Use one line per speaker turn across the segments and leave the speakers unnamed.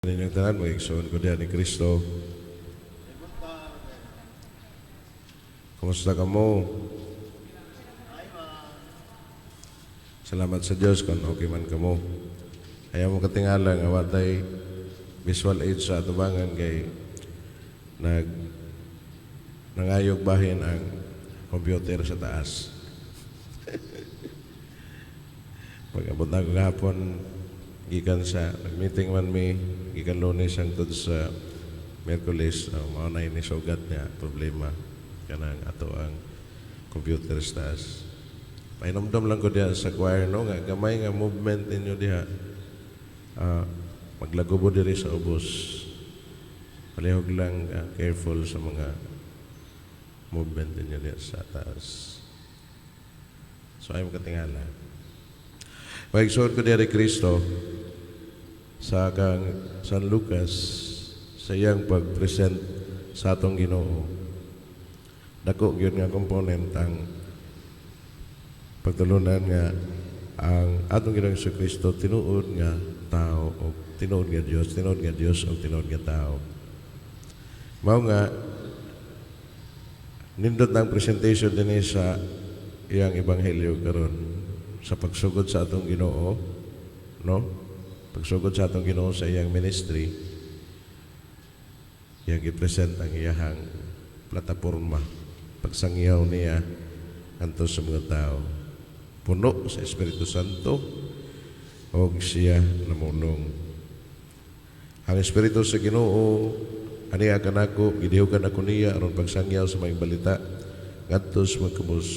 Ninyong tanan, mga igsoon ko diha ni Kristo. Kumusta ka mo? Salamat sa Diyos kung okay man ka mo. Ayaw mo katingala nga watay visual aid sa atubangan kay nag nangayog bahin ang computer sa taas. Pag-abot na ko gahapon, gikan sa nag-meeting man mi, gikan Lunes hangtod sa Miyerkules, mao na ini sugat niya problema kanang ato ang computer sa taas. Pahinomdom lang ko diha sa choir, no, nga gamay nga movement ninyo diha. Maglagubo diri sa ubos. Palihog lang careful sa mga movement ninyo diha sa taas. So ay makatingala. Paigsoon ko diha ni Kristo sa kang San Lucas sa iyang pag-present sa atong Ginoo. Dako gyud nga component ang pagtulunan nga ang atong Ginoong Kristo tinuod nga tao o tinuod nga Dios, tinuod nga Dios o tinuod nga tao. Mao nga nindot ng presentation dinhi sa iyang ebanghelyo karon sa pagsugod sa atong Ginoo, no? Pagsugod sa atong Ginoo sa iyang ministry, iyang gi-present ang iyahang plataporma pagsangyaw niya anto sa mga tao. Puno sa Espiritu Santo og siya namulong. Ang Espiritu sa Ginoo aniya kanako, gidihugan ako niya aron pagsangyaw sa maayong balita ngadto sa mga kubos.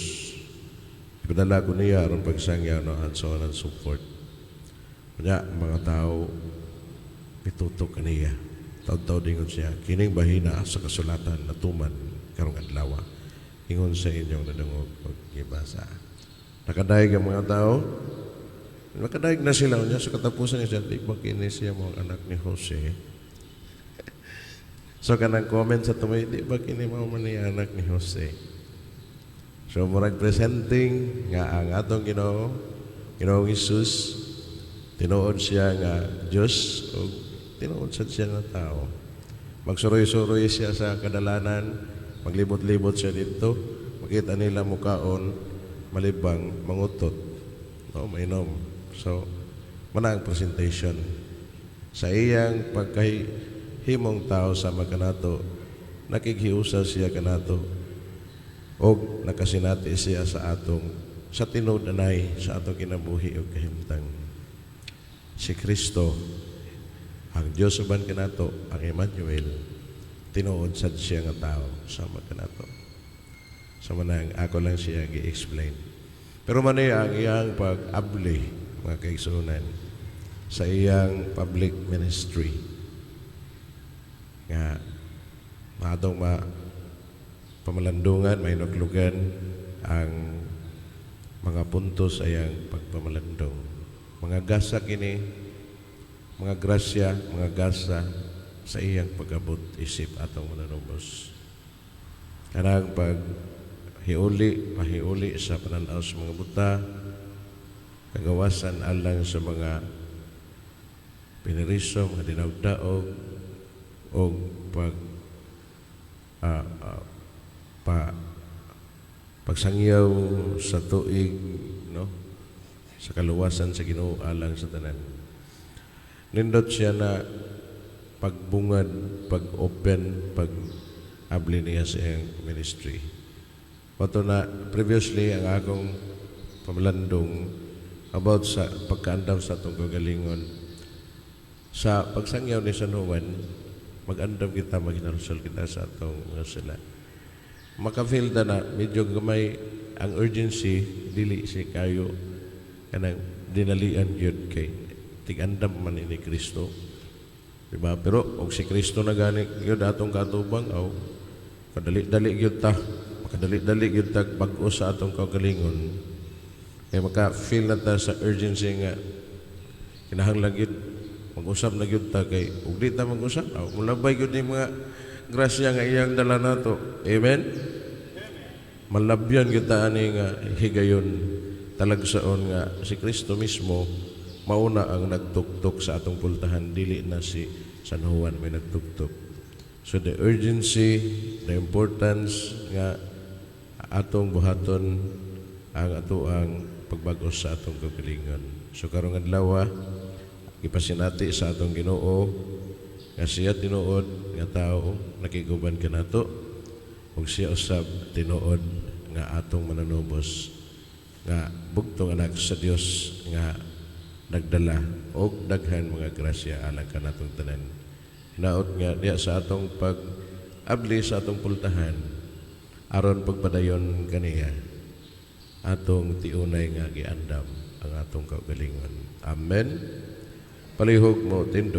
Ipadala ko niya aron pagsangyaw, no, and so on and so forth. Kanya mga tao mitutok kaniya. Taud-taud ingon siya, "Kining bahina sa kasulatan natuman karong adlaw." Ingon sa inyong nadungog og gibasa. Nakadayeg ang mga tao. Nakadayeg na sila niya sa katapusan niya, "Di ba kini siya mo ang anak ni Jose?" So kanang comment sa tumoy, "Di ba kini mao man ni anak ni Jose?" So murag presenting nga ang atong Ginoo, Ginoong Hesus, tinuod siya nga Dios o tinuod sad siya nga tao. Magsuroy-suroy siya sa kadalanan, maglibot-libot siya dito, makita nila mukaon, malibang, mangutot, no, mainom. So, mana ang presentation. Sa iyang pagkahimong tao sama kanato, nakighiusa siya kanato, og nakasinati siya sa atong sa tinuod anay sa atong kinabuhi ug kahimtang. Si Kristo, ang Dios uban kanato, ang Emmanuel, tinuod sad siya nga tao sama kanato. Sa manang ako lang siya gi-explain. Pero man ang iyang pag-abli, mga kaigsuonan, sa iyang public ministry nga maatong ma pamalandungan, mainuklugan ang mga punto sa iyang pagpamalandong. Mga gasa kini, mga grasya, mga gasa sa iyang pag-abot isip atong mananubos. Kanang pag hiuli, pahiuli sa pananaw sa mga buta, kagawasan alang sa mga piniriso, mga dinagdaog, o pag pa pagsangyaw sa tuig, no, sa kaluwasan sa Ginoo alang sa tanan. Nindot siya na pagbungad, pag-open, pag-abli niya sa iyang ministry. Pato na previously ang akong pamalandong about sa pagkaandam sa atong kagalingon. Sa pagsangyaw ni San Juan, mag-andam kita, maghinulsol kita sa atong mga sala. Maka-feel ta na medyo gamay ang urgency, dili si kayo kanang dinalian gyud kay tig-andam man ni Kristo. Diba? Pero og si Kristo na gani gyud atong katubang, aw kadali-dali gyud ta, makadali-dali gyud ta bag-o sa atong kaugalingon. Kay maka-feel na ta sa urgency nga kinahanglan gyud mag-usab na gyud ta, kay ug di ta mag-usab, aw mulabay gyud ni mga grasya nga iyang dala nato. Amen. Malabyan kita ani nga higayon, talagsaon nga si Kristo mismo mauna ang nagtuktok sa atong pultahan, dili na si San Juan may nagtugtog. So the urgency, the importance nga atong buhaton ang atoang pagbag-os sa atong kaugalingon. So karong adlaw, gipasinati sa atong Ginoo nga siya tinuod nga tao, nakiguban kanato, ug siya usab tinuod nga atong mananubos, nga bugtong anak sa Dios nga nagdala og daghan mga grasya alang kanatong tanan. Hinaot nga diya sa atong pag abli sa atong pultahan aron pagpadayon kaniya, atong tiunay nga giandam ang atong kaugalingon. Amen. Palihog mo tindog.